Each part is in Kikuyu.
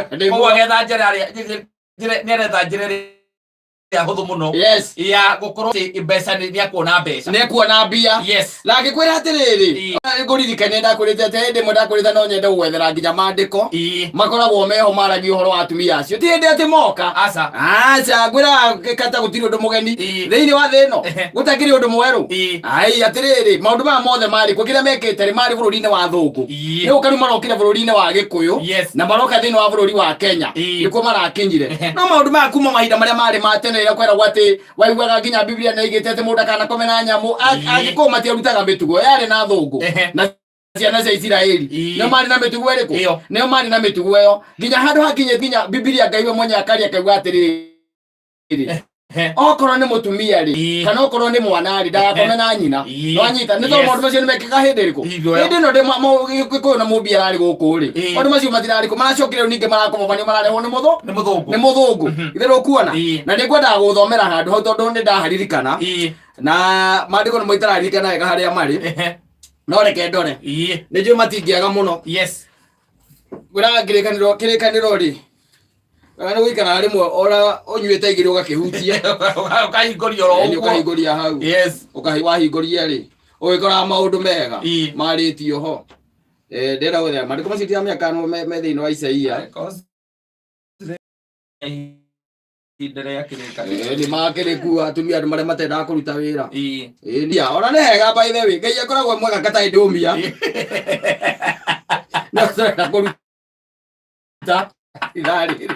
Koguo agetha njĩra ĩrĩa nĩ aretha njĩra ĩrĩa hũthũ mũno ya gũkorwo atĩ mbeca nĩ akuona mbeca. Nĩ kuona mbia. Na ngĩkwĩra atĩrĩrĩ, ngũririkanie ndakwĩrĩte atĩ hĩndĩ ĩmwe ndakwĩrĩte no nyende gũgwethera nginya mandĩko makoragwo meho maragia ũhoro wa atumia acio, ti hĩndĩ atĩ moka. Aca. Aca, ngwĩraga kata gũtirĩ ũndũ mũgeni thĩinĩ wa thĩ ĩno, gũtakĩrĩ ũndũ mwerũ. Ai, atĩrĩrĩ, maũndũ maya mothe marĩ kuo, kĩrĩa mekĩte rĩ, marĩ bũrũri-inĩ wa thũngũ. Nĩ gũka rĩu marokire bũrũri-inĩ wa gĩkũyũ na maroka thĩinĩ wa bũrũri wa Kenya, nĩkuo marakinyire. No maũndũ maya kuma mahinda marĩa marĩ ma tene, rĩrĩa kweragwo atĩ waiguaga nginya Biblia nĩ ĩigĩte atĩ mũndũ akanakome na nyamũ. Agĩkũyũ matiarutaga mĩtugo yarĩ na thũngũ na ciana cia Isiraeli. Nĩo marĩ na mĩtugo ĩrĩkũ? Ĩyo. Nĩo marĩ na mĩtugo ĩyo nginya handũ hakinye nginya Biblia Ngai we mwenyewe akaria akauga atĩrĩrĩ, okorwo nĩ mũtumia rĩ, kana okorwo nĩ mwana rĩ, ndagakome na nyina. Nwanyita nĩ tondũ maũndũ macio nĩ mekĩkaga hĩndĩ ĩrĩkũ? Hingo ĩyo. Hĩndĩ ĩno ndĩ Gĩkũyũ na mũmbi ararĩ gũkũ rĩ, maũndũ macio matirarĩ kũ, maracokire rĩu ningĩ marakobobanio, mararehwo nĩ mũthũ Nĩ mũthũngũ. Nĩ mũthũngũ. Ithe ndũkuona. Na nĩ ngwendaga gũthomera handũ hau tondũ nĩ ndaharirikana na maandĩko nĩ mo itararirikana wega harĩa marĩ, no reke ndore. Nĩ njũĩ matingĩaga mũno. Ngwĩraga kĩrĩkanĩro, kĩrĩkanĩro rĩ, kana nĩ gũikara rĩmwe ona ũnyuĩte igĩrĩ ũgakĩhutia. Ũkahingũria oro Nĩ ũguo. ũkahingũria hau. Ũkahi wahingũria rĩ, ũgĩkoraga maũndũ mega marĩtio ho. Ndĩrenda gwetha maandĩko macio, ndiramenya kana me thĩinĩ wa Isaia. Ihinda rĩa kĩrĩkanĩro. Nĩ makĩrĩ kuo atumia andũ marĩa matendaga kũruta wĩra. Ndia ona nĩ hega, by the way, Ngai akoragwo e mwega katarĩ ndũmia no tũrenda kũruta ithaa rĩrĩ.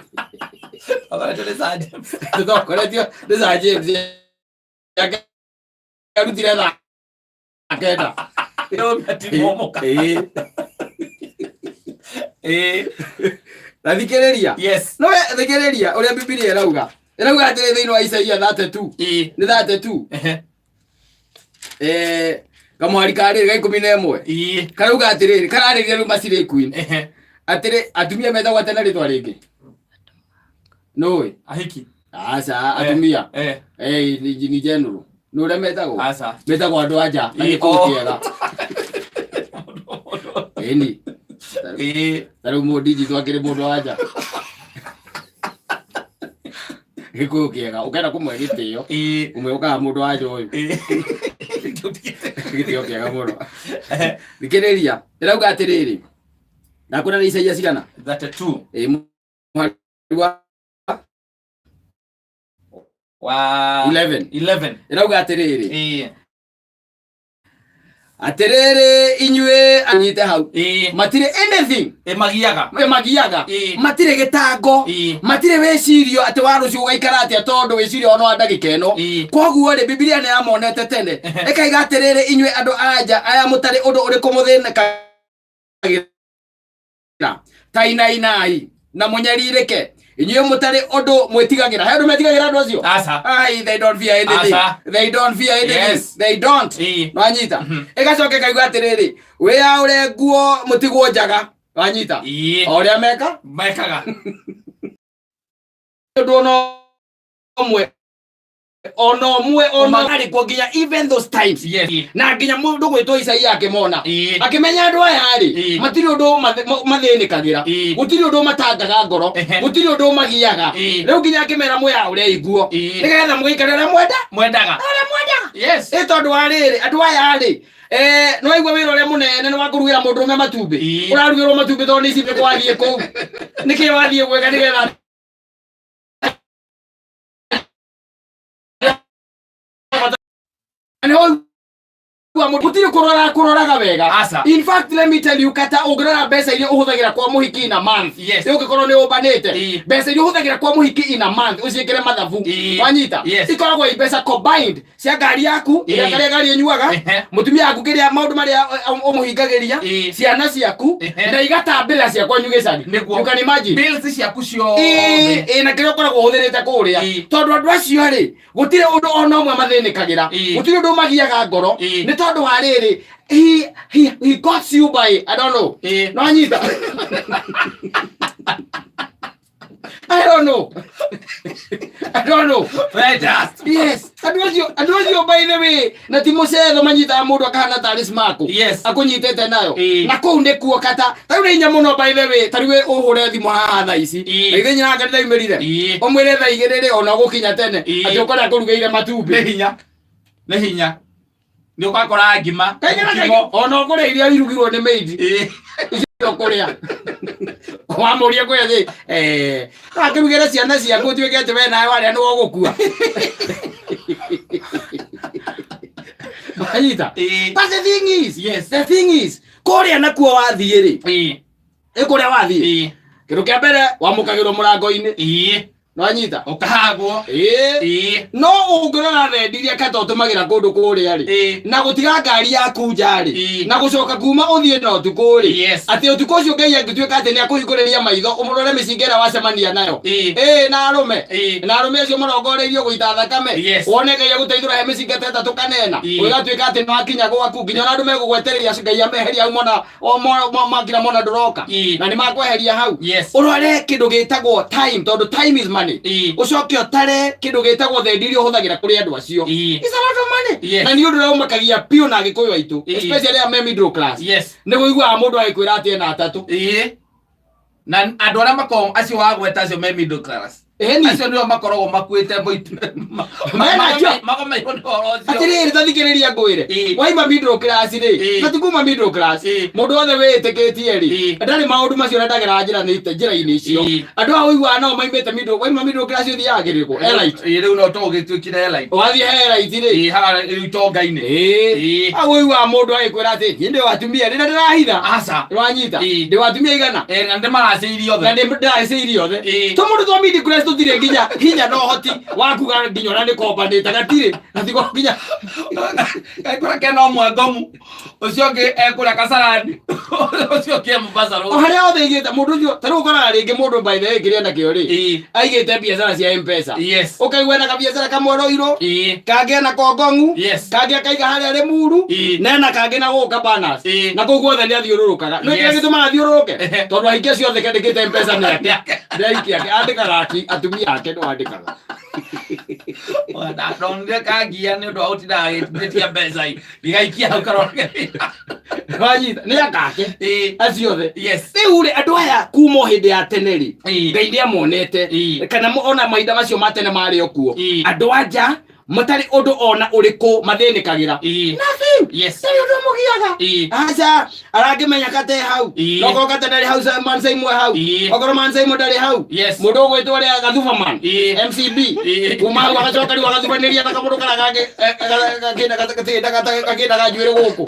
Tũkoretwo nĩ Sir James. Tũtongoretio nĩ Sir James, arutire thaa 9. Ndũmia ti mũmoka. Na thikĩrĩria. No thikĩrĩria ũrĩa Bibilia ĩrauga, ĩrauga atĩrĩ thĩinĩ wa Isaia 32. Nĩ 32. Kamwari ka rĩrĩ ga 11. Karauga atĩrĩrĩ, kararĩria rĩu macirĩ queen atĩrĩ, atumia metagwo atĩa na rĩtwa rĩngĩ nũĩ? Ahiki. Aca, atumia. Ni general nĩ ũrĩa metagwo? Aca. Metagwo andũ anja na gĩkũyũ kĩega, ĩni. Ta rĩu mũndinji twakĩrĩ mũndũ wa nja, gĩkũyũ kĩega ũkenda kũmwe gĩtĩo, ũmwe ũkaga mũndũ wa nja ũyũ gĩtĩo kĩega mũno. Thikĩrĩria, ĩrauga atĩrĩrĩ, ndakwĩra nĩ Isaia cigana? 32. Mũhari wa Wa 11. 11. Ĩrauga atĩrĩrĩ, atĩrĩrĩ inyuĩ anyite hau, matirĩ anything Ĩmagiaga. Ĩmagiaga. Matirĩ gĩtango. Matirĩ wĩcirio atĩ wa rũciũ ũgaikara atĩa, tondũ wĩcirio ono wa ndagĩka ĩno. Koguo rĩ, Bibilia nĩ yamonete tene, ĩkaiga atĩrĩrĩ, inyuĩ andũ anja aya mũtarĩ ũndũ ũrĩkũ mũthĩnĩkagĩra, tainainai na mũnyarirĩke, inyuĩ mũtarĩ ũndũ mwĩtigagĩra. He ũndũ metigagĩra andũ acio? Aca. Ai, they don't fear anything. Aca. They don't fear anything. They don't. Nwanyita? Ĩgacoka ĩkaiga atĩrĩrĩ, wĩyaũre nguo mũtigwo njaga. Wanyita? O ũrĩa meka Mekaga. Ũndũ ona ũmwe, ona ũmwe, ona arĩ kuo nginya even those times. Na nginya mũndũ gwĩtwo Isaia akĩmona, akĩmenya andũ aya rĩ, matirĩ ũndũ mathĩnĩkagĩra, gũtirĩ ũndũ matangaga ngoro, gũtirĩ ũndũ magiaga. Rĩu nginya akĩmera mwĩyaũrei nguo nĩgetha mũgĩikare ũrĩa mwenda Mwendaga. ũrĩa mwendaga. Ĩ tondũ wa rĩrĩ, andũ aya rĩ, nĩ waigua wĩra ũrĩa mũnene nĩ wa kũrugĩra mũndũrũme matumbĩ. Ũrarugĩrwo matumbĩ tondũ nĩ ici wathiĩ kũu, nĩkĩ wathiĩ gwĩka nĩgetha nĩ waigua mũndũ gũtirĩ kũrora kũroraga wega? Aca. In fact, let me tell you, kata ũngĩrora mbeca iria ũhũthagĩra kwa mũhiki in a month, ũngĩkorwo nĩ ũmbanĩte, mbeca iria ũhũthagĩra kwa mũhiki in a month ũciĩkĩre mathabu. Wanyita? Yes. Ikoragwo i mbeca combined cia ngari yaku, ĩrĩa karĩa ngari ĩnyuaga, mũtumia waku, kĩrĩa maũndũ marĩa ũmũhingagĩria, ciana ciaku, na igatambĩrĩra cia kwanyu gĩcagi. You can imagine. Bills ciaku ciothe. Ĩ, na kĩrĩa ũkoragwo ũhũthĩrĩte kũrĩa. Tondũ andũ acio rĩ, gũtirĩ ũndũ ona ũmwe mathĩnĩkagĩra, gũtirĩ ũndũ magiaga ngoro, nĩ tondũ wa rĩrĩ, he got you by, I don't know. No anyita, I don't know, I don't know. Right, just. Yes. Andũ acio by the way, na ti mũcetho, manyitaga mũndũ akahana tarĩ smaku. Yes. Akũnyitĩte nayo. Ĩĩ. Na kũu nĩkuo kata tarĩu nĩ hinya mũno, by the way, tarĩu ũhũre thimũ haha thaa ici, na ithe nyina kanitha imĩrire, ũmwĩre thaa 2 rĩ, ona ũgũkinya tene, atĩ ũkore akũrugĩire matumbĩ. Nĩ hinya, nĩ hinya, nĩ ũgakora ngima. Kaingĩ na kaingĩ mũkimo. Ona ũkũrĩa iria irugirwo nĩ maid. Icio ũkũrĩa wamũria kwĩ thĩ akĩrugĩre ciana ciaku, ũtuĩke atĩ we nawe warĩa nĩwe ũgũkua. Wanyita? Ĩĩ. But the thing is, the thing is, kũrĩa nakuo wathiĩ rĩ, ĩ kũrĩa wathiĩ, kĩndũ kĩa mbere wamũkagĩrwo mũrango-inĩ. Nwanyita? Ũkahagwo. Ĩĩ. No ũngĩrora thendi iria kata ũtũmagĩra kũndũ kũrĩa rĩ, na gũtiga ngari yaku nja rĩ, na gũcoka kuma ũthiĩ na ũtukũ rĩ, atĩ ũtukũ ũcio Ngai angĩtuĩka atĩ nĩ akũhingũrĩria maitho ũmũrore mĩcinga ĩrĩa wacemania nayo, ĩĩ, na arũme, na arũme acio marongoreirio gũita thakame, wone Ngai agũteithũra he mĩcinga ta ĩtatũ kana ĩna, ũgatuĩka atĩ nĩ wakinya gwaku, nginya ona andũ megũgwetereria Ngai ameheria hau mona o makira mona ndũroka, na nĩ makweheria hau. Ũrore kĩndũ gĩtagwo time, tondũ time is money. Ũcoke ũtare kĩndũ gĩtagwo thendi iria ũhũthagĩra kũrĩ andũ acio. It's a lot of money. Na nĩ ũndũ ũrĩa ũmakagia biũ na Agĩkũyũ aitũ, especially arĩa me middle class, nĩ ũiguaga mũndũ agĩkwĩra atĩ ena atatũ. Ĩĩ. Na andũ arĩa makoragwo acio wagweta, acio me middle class, Ĩni. acio nĩo makoragwo makuĩte mũitũ. Mena acio. Magomeirwo nĩ ũhoro ũcio. Atirĩrĩ, ta thikĩrĩria ngwĩre. Waima middle class rĩ, na ti kuma middle class, mũndũ wothe wĩĩtĩkĩtie rĩ, ndarĩ maũndũ macio na ndagera njĩra njĩra-inĩ icio. Andũ aya ũiguaga nao maimĩte middle, waima middle class ũthiaga kĩrĩkũ? Elite. Ĩĩ, rĩu no to ũgĩtuĩkire elite. Wathiĩ he elite rĩ, Ĩĩ, haha rĩu itonga-inĩ. Hau ũiguaga mũndũ agĩkwĩra atĩ niĩ ndĩ wa atumia rĩrĩa ndĩrahitha. Aca. Nĩwanyita? Ĩĩ. Ndĩ wa atumia 100. Ĩĩ, na ndĩmaracĩirie Na othe. ndĩracĩirie othe. To mũndũ twa middle class tũtirĩ nginya hinya na ũhoti wa kuga nginya ona nĩ kombanĩte, gatirĩ gatigo nginya. Ekũrĩa kena ũmwe ngomu, ũcio ũngĩ ekũrĩa Kasarani, ũcio ũngĩ e Mombasa O Road. harĩa othe aigĩte mũndũ ũcio, ta rĩu ũkoraga rĩngĩ mũndũ, by the way, kĩrĩa nakĩo rĩ, aigĩte biacara cia M-Pesa. Ũkaigua ena kabiacara kamwe Roiro, kangĩ ena Kongongu, kangĩ akaiga harĩa Rĩmuru, na ena kangĩ na gũkũ Cabanas. Na kũu guothe nĩ athiũrũrũkaga. Nĩ kĩrĩa gĩtũmaga athiũrũrũke, tondũ ahikia acio othe kendĩkĩte M-Pesa nĩ ake, nĩ ahikia ake andĩkaga, atumia ake no andĩkaga. Ndonire kangia nĩ ũndũ wa gũtinda agĩtia mbeca i ndigaikia hau karore. Wanyita? Nĩ akake acio othe. Rĩu rĩ, andũ aya kuma o hĩndĩ ya tene rĩ, Ngai nĩ amonete, kana ona mahinda macio ma tene marĩ o kuo, andũ anja matarĩ ũndũ ona ũrĩkũ mathĩnĩkagĩra. Nothing. Ndarĩ ũndũ mũgiaga. Aca arangĩmenya kate hau. Nokorwo kate ndarĩ hau, man Saimwe hau. Okorwo man Saimwe ndarĩ hau, mũndũ ũgwĩtwo ũrĩa Gathubaman MCB, kuma hau agacoka rĩu agathubanĩria na kamũndũ karĩa kangĩ, gakĩendaga njuĩrĩ gũkũ.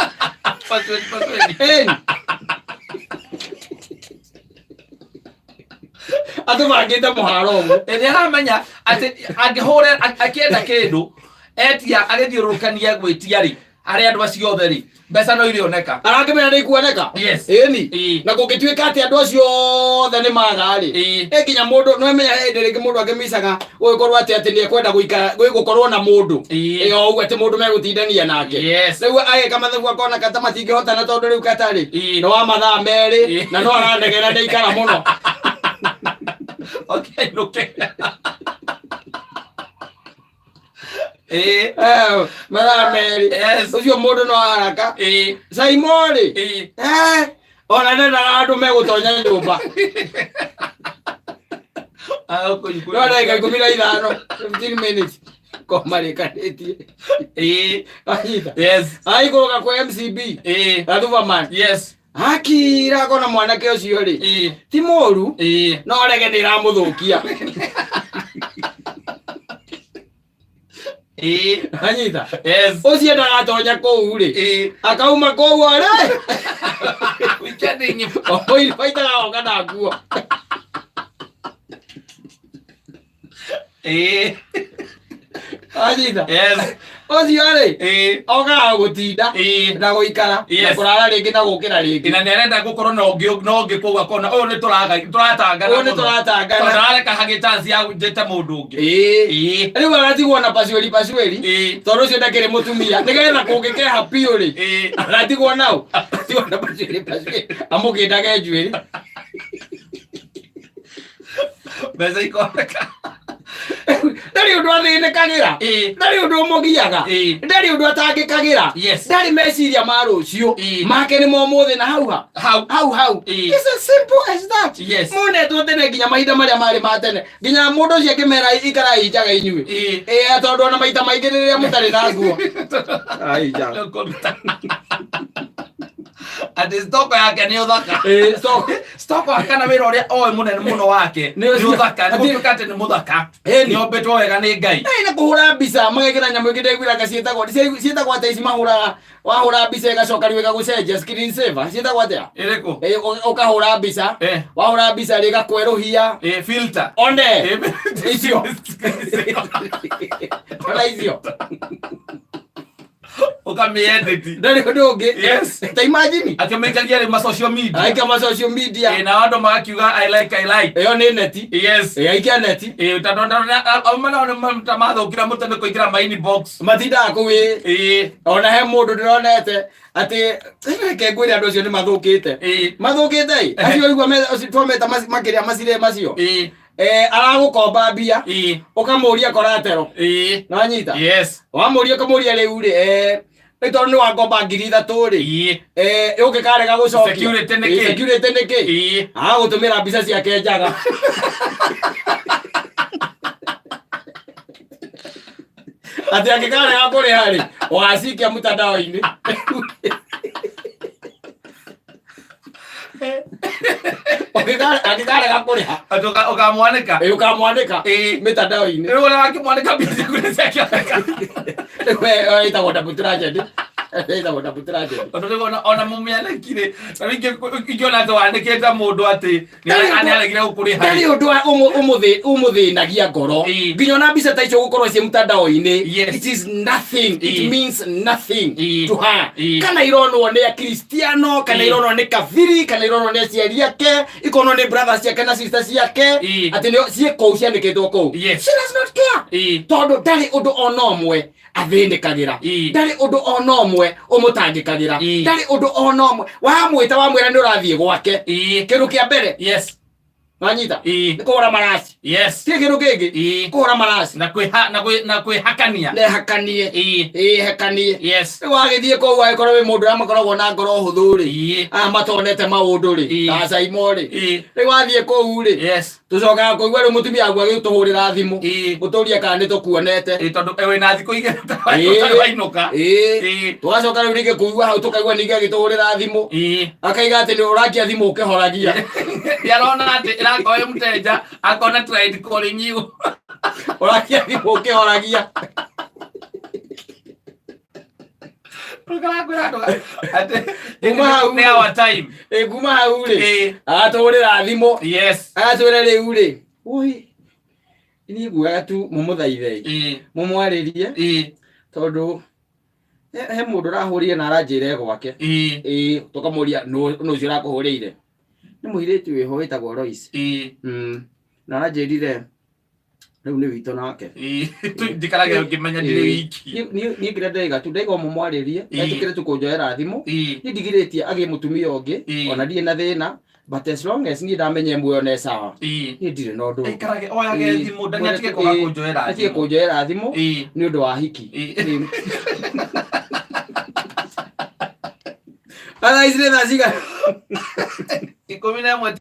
Paswedi, paswedi. Ĩni. Atũbangĩte mũharo ũguo. Nĩ aramenya atĩ angĩhũre akĩenda kĩndũ etia agĩthiũrũrũkania gwĩtia rĩ, harĩ andũ acio othe rĩ, mbeca no irĩoneka. Arangĩmenya nĩ ikuoneka. Ĩni. Na kũngĩtuĩka atĩ andũ acio othe nĩ maga rĩ, ĩ nginya mũndũ no emenya hĩndĩ rĩngĩ mũndũ angĩmicaga gũgĩkorwo atĩ nĩ ekwenda gũikara gũkorwo na mũndũ, ĩ o ũguo atĩ mũndũ megũtindania nake. Rĩu agĩka mathabu akona kata matingĩhotana, tondũ rĩu katarĩ nĩ wa mathaa 2, na no aranegera nĩ ikara mũno. Okay, okay. Ĩĩ. Mathaa 2. Ũcio mũndũ no haraka. Saimo rĩ, ona ndendaga andũ megũtonya nyũmba. Ah, ũkũigua. No ndagĩka 15, 15 minutes komarĩkanĩtie. Anyita? Aikũrũka kwa MCB, Gathubaman, akira akona mwanake ũcio rĩ, ti mũru, no rege nĩ ĩramũthũkia. Anyita? Ũcio ndagatonya kũu rĩ, akauma kũu arĩ Weekend ng'ima. waitaga oka na nguo. Anyita? Ũcio rĩ, okaga gũtinda na gũikara na kũrara rĩngĩ na gũkĩra rĩngĩ. Na nĩ arenda gũkorwo na ũngĩ, na ũngĩ kũu akona ũyũ nĩ tũratangana Ũyũ nĩ mũno. tũratangana. Tondũ arareka hagĩ chance ya njĩte mũndũ ũngĩ. Rĩu agatigwo na pacueri pacueri, tondũ ũcio ndakĩrĩ mũtumia, nĩgetha kũngĩkeha biũ rĩ, agatigwo nao, agatigwo na pacueri pacueri amũkĩndage njuĩrĩ. Mbeca ikoneka. Ndarĩ ũndũ athĩnĩkagĩra. Ndarĩ ũndũ ũmũgiaga. Ndarĩ ũndũ atangĩkagĩra. Yes. Ndarĩ meciria ma rũciũ. Make nĩ ma ũmũthĩ na hau ha. Hau. Hau hau. It's as simple as that. Yes. Monetwo tene nginya mahinda marĩa marĩ ma tene. Nginya mũndũ ũcio akĩmera ikarai njaga inyuĩ. Ĩĩ tondũ ona maita maingĩ rĩrĩa mũtarĩ na nguo. Ai njaga. Kũruta. Atĩ stoko yake nĩ ũthaka. Ĩĩ stoko. Stoko kana wĩra ũrĩa oĩ mũnene mũno wake Nĩ nĩ ũcio. ũthaka. Nĩ Atĩ- gũtuĩka atĩ nĩ mũthaka. Ĩni. Nĩ ombĩtwo wega nĩ Ngai. Ĩĩ na kũhũra mbica magekĩra nyamũ ĩngĩ ndaiguire anga ciĩtagwo ciĩtagwo atĩa ici mahũraga wahũra mbica ĩgacoka rĩu ĩgagũcenjia screen saver ciĩtagwo atĩa? Ĩrĩkũ? Ĩĩ, ũkahũra mbica wahũra mbica rĩ ĩgakwerũhia Filter. One icio ona icio Ũkamĩedit. Ndarĩ ũndũ ũngĩ. Yes. Ta imagine. Akĩmĩikagia rĩ ma social media. Aikia ma social media. Ĩĩ, nao andũ magakiuga I like, I like. Ĩyo nĩ neti. Yes. Ĩĩ, aikia neti. Ĩĩ, tondũ auma nao nĩ ta mathũkĩra mũtĩ nĩ kũingĩra ma inbox. Matindaga kũu ĩ. Ĩĩ. Ona he mũndũ ndĩronete atĩ reke ngwĩre andũ acio nĩ mathũkĩte. Ĩĩ. Mathũkĩte ĩ. Acio ũigua twameta makĩrĩa macire macio. Ĩĩ. Eh, aragũkomba mbia Ĩĩ. ũkamũria koratero Ĩĩ. nanyita Yes. wamũria ũkamũria rĩu rĩ eh, rĩu tondũ nĩ wangomba 3000 rĩ Ĩĩ. eh, ũngĩkarega gũcokia Security nĩ Ĩĩ, kĩ? security nĩ kĩ Ĩĩ. agagũtũmĩra mbica ciake njaga atĩ angĩkarega kũrĩha rĩ ũgacikia mtandao-inĩ Angĩkarega kũrĩha Atĩ ũkamwanĩka. Ĩ, ũkamwanĩka Ĩĩ. mĩtandao-inĩ Rĩu ona wakĩmwanĩka mbia ciaku nĩ ciakĩoneka. Rĩu we, ĩtagwo double tragedy. Ĩtagwo double tragedy. Tondũ rĩu ona mũmĩanĩki rĩ, ta rĩu ingĩona atĩ wanĩkĩte mũndũ atĩ Ndarĩ ũndũ- nĩaregire gũkũrĩha ndarĩ ũndũ ũmũthĩnagia ngoro Ĩĩ. nginya ona mbica ta icio gũkorwo ciĩ mtandao-inĩ Yes. it is nothing it Ĩĩ. means nothing Ĩĩ. to her Ĩĩ. kana ironwo nĩ akristiano kana Ĩĩ. ironwo nĩ kabiri kana ironwo nĩ aciari ake ikonwo nĩ brothers ciake na sister ciake Ĩĩ. atĩ nĩo ciĩ kũu cianĩkĩtwo kũu Yes. she does not care Ĩĩ. tondũ ndarĩ ũndũ ona ũmwe athĩnĩkagĩra Ĩĩ. ndarĩ ũndũ ona ũmwe ũmũtangĩkagĩra Ĩĩ. ndarĩ ũndũ ona ũmwe wamwĩta wamwĩra nĩ ũrathiĩ gwake Ĩĩ. kĩndũ kĩa mbere Yes. wanyita Ĩĩ. nĩ kũhũra maraci Yes. ti kĩndũ kĩngĩ Ĩĩ. kũhũra maraci Na kwĩha na kwĩ na kwĩhakania. nehakanie Ĩĩ. ĩĩ hekanie Yes. rĩu wagĩthiĩ kũu agĩkorwo wĩ mũndũ ũrĩa makoragwo na ngoro hũthũ rĩ Ĩĩ. aya matonete maũndũ rĩ Ĩĩ. ta Saimo rĩ Ĩĩ. rĩu wathiĩ kũu rĩ Yes. tũcokaga kũigua rĩu mũtumia waku agĩtũhũrĩra thimũ Ĩĩ. gũtũria kana nĩ tũkuonete Ĩĩ tondũ wĩna thikũ igĩrĩ Ĩĩ. ũtarĩ wainũka. Ĩĩ. Ĩĩ. tũgacoka rĩu rĩngĩ kũigua hau tũkaigua ningĩ agĩtũhũrĩra thimũ Ĩĩ. akaiga atĩ nĩ ũrakia thimũ ũkĩhoragia Nĩarona atĩ ĩrakorwo ĩ mũteja akona tried calling you. Ũrakia thimũ ũkĩhoragia. Tũkarakwĩra andũ atĩ Kuma hau nĩ our time. Ĩ kuma hau rĩ Ĩĩ. agatũhũrĩra thimũ Yes. agatwĩra rĩu rĩ oi niĩ ngugaga tu mũmũthaithe Ĩĩ. mũmwarĩrie Ĩĩ. tondũ he mũndũ ũrahũrire na aranjĩra e gwake. Ĩĩ. Ĩĩ tũkamũria nũ ũcio ũrakũhũrĩire nĩ mũirĩtu wĩho wĩtagwo Lois. Ĩĩ. Na aranjĩrire rĩu nĩ witũ nake. Ĩĩ. Njikarage ngĩmenya ndirĩ wiki. Niĩ kĩrĩa ndaiga tu ndaiga mũmwarĩrie Ĩĩ. etĩkĩre tu kũnjoera thimũ Ĩĩ. niĩ ndigirĩtie agĩe mũtumia ũngĩ Ĩĩ. ona ndirĩ na thĩna but as long as niĩ ndamenya muoyo ne sawa Ĩĩ. niĩ ndirĩ na ũndũ ũngĩ. Aikarage oyage Ĩĩ. thimũ ndani atige kwaga Ĩĩ. kũnjoera atige thimũ. kũnjoera thimũ Ĩĩ. nĩ ũndũ wa hiki. Ĩĩ. Ĩĩ. Thaa ici nĩ thaa cigana? 11.